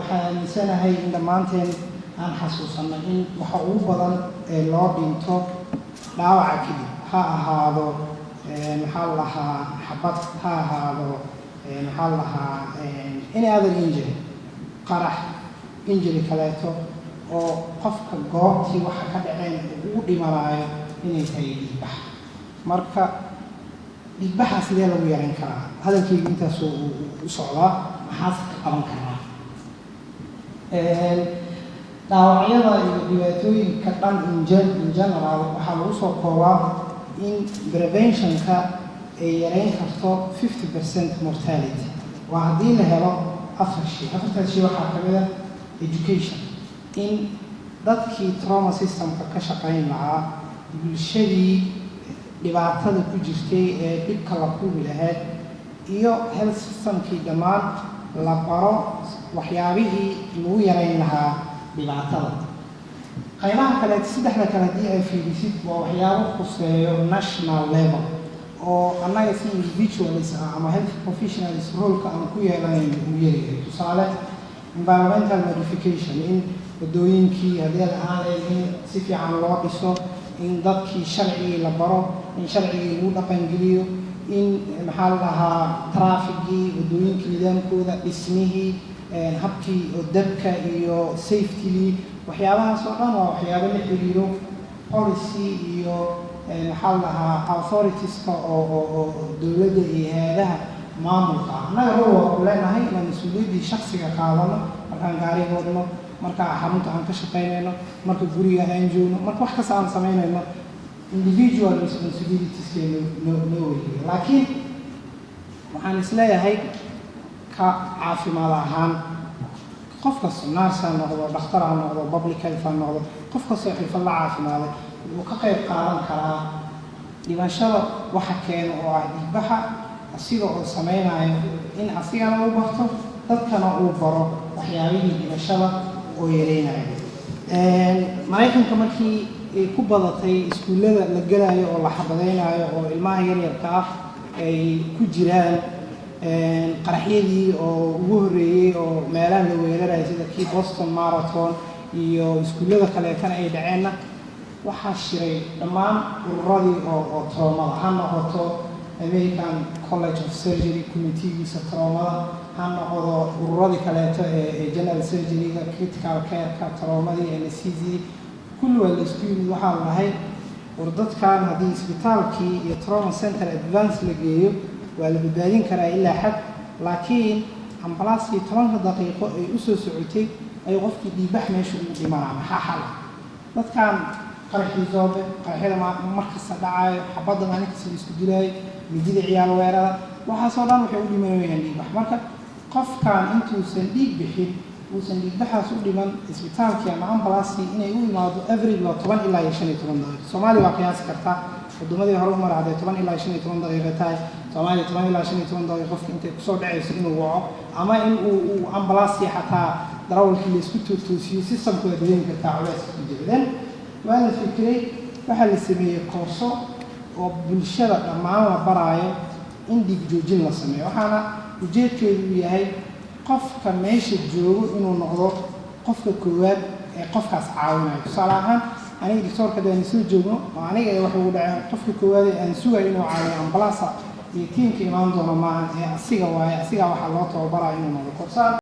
Waxaan aaminsanahay in dhammaanteen aan xasuusanno in waxa ugu badan ee loo dhinto dhaawaca kadib, ha ahaado, maxaa la lahaa, xabad ha ahaado, maxaa la lahaa, any other injury, qarax, injury kaleeto oo qofka goobtii waxa ka dhaceen uu ugu dhimanaayo, inay tahay dhiigbax. Marka dhiigbaxa sidee lagu yareyn karaa? Hadalkaygu intaas u socdaa. Maxaase ka qaban karaa dhaawacyada iyo dhibaatooyinka dhan? In general, waxaa lagu soo koobaa in preventionka ay yareyn karto 50% mortality, waa haddii la helo afar shay. Afartaas shay waxaa ka mid ah education, in dadkii trauma systemka ka shaqayn lahaa, bulshadii dhibaatada ku jirtay ee dhibka la kulmi lahayd, iyo health systemkii dhammaan la baro waxyaabihii lagu yareyn lahaa dhibaatada. Qaybaha kaleet, saddexda kale haddii ay fiirisid, waa waxyaabo khuseeyo national level oo annaga si individuals ah ama health professionals roleka aan ku yeelanayno uu yaryahay. Tusaale, environmental modification, in waddooyinkii haddii ad ahaan in si fiican loo dhiso, in dadkii sharcigii la baro, in sharcigii lagu dhaqangeliyo, in, maxaa la dhahaa, trafficgii, waddooyinkii nidaamkooda, dhismihii, habkii oo dabka iyo safetygii, waxyaabahaas oo dhan waa waxyaabo la xiriiro policy iyo, maxaa la dhahaa, authoritieska oo dowladda iyo hay-adaha maamulka ah. Annaga role waa ku leenahay inaan mas-uuliyaddii shaksiga qaadano markaan gaariga wadno, marka xarunta aan ka shaqaynayno, marka guriga aan joogno, marka wax kasta aan samaynayno, individual responsibilitieskeenu noo weydiiyo. Laakiin waxaan isleeyahay, ka caafimaad ahaan, qof kasta, nurse ha noqdo, dhakhtar ha noqdo, public health ha noqdo, qof kastoo xirfad la caafimaada wuxuu ka qayb qaadan karaa dhimashada waxa keena oo ah dhiigbaxa, asiga oo samaynayo in asigana uu barto, dadkana uu baro waxyaabihii dhimashada oo yareynayo. Maraykanka markii ay ku badatay iskuullada la gelayo oo la xabadeynayo oo ilmaha yaryarka ah ay ku jiraan, qaraxyadii oo ugu horreeyey oo meelaha la weerarayo sida kii Boston Marathon iyo iskuullada kaleetana ay dhaceenna, waxaa shiray dhammaan ururadii oo traumada, ha noqoto American College of Surgery committeegiisa traumada, ha noqdo ururadii kaleeto ee general surgeryga, critical careka, traumadii, anesthesiadii, kulli waa la isku yimid. Waxaa la dhahay, war dadkan haddii isbitaalkii iyo trauma center advance la geeyo, waa la badbaadin karaa ilaa xad, laakiin ambalaaskii 10-ka daqiiqo ay usoo socotay ayuu qofkii dhiigbax meesha ugu dhimanaa. Maxaa xal ah? Dadkan qaraxii Zoobe, qaraxyada mar kasta dhacaayo, xabadda maalin kasta la isku dilaayo, midida ciyaal weerada, waxaasoo dhan waxay u dhimanayaan dhiigbax. Marka qofkan intuusan dhiig bixin, uusan dhiigbaxaas u dhiman, isbitaalkii ama ambalaaskii inay u imaado average waa 10 ilaa iyo 15 daqiiqo. Soomaaliya waa qiyaasi kartaa waddamadii hore u mara hadday 10 ilaa 15 daqiiqo tahay. Soomaaliya 10 ilaa 15 daqiiqo qofka intay kusoo dhacayso inuu waco ama in uu ambalaaskii xataa darawalkii laysku toogtoosiyo, systemku waa dareemi kartaa culayska ku jira. Then waa la fikiray, waxaa la sameeyey koorso oo bulshada dhammaan la baraayo in dhiig joojin la sameeyo. Waxaana ujeedkeedu uu yahay qofka meesha joogo inuu noqdo qofka koowaad ee qofkaas caawinayo. Tusaale ahaan, aniga doctoorka hadaan soo joogno oo aniga ay wax ugu dhaceen, qofka koowaad ee aan sugayo inuu caawiyo ambalaasa iyo teamka imaan doono maahan ee asiga waaye. Asigaa waxaa loo tababaraya inuu noqdo korsaan.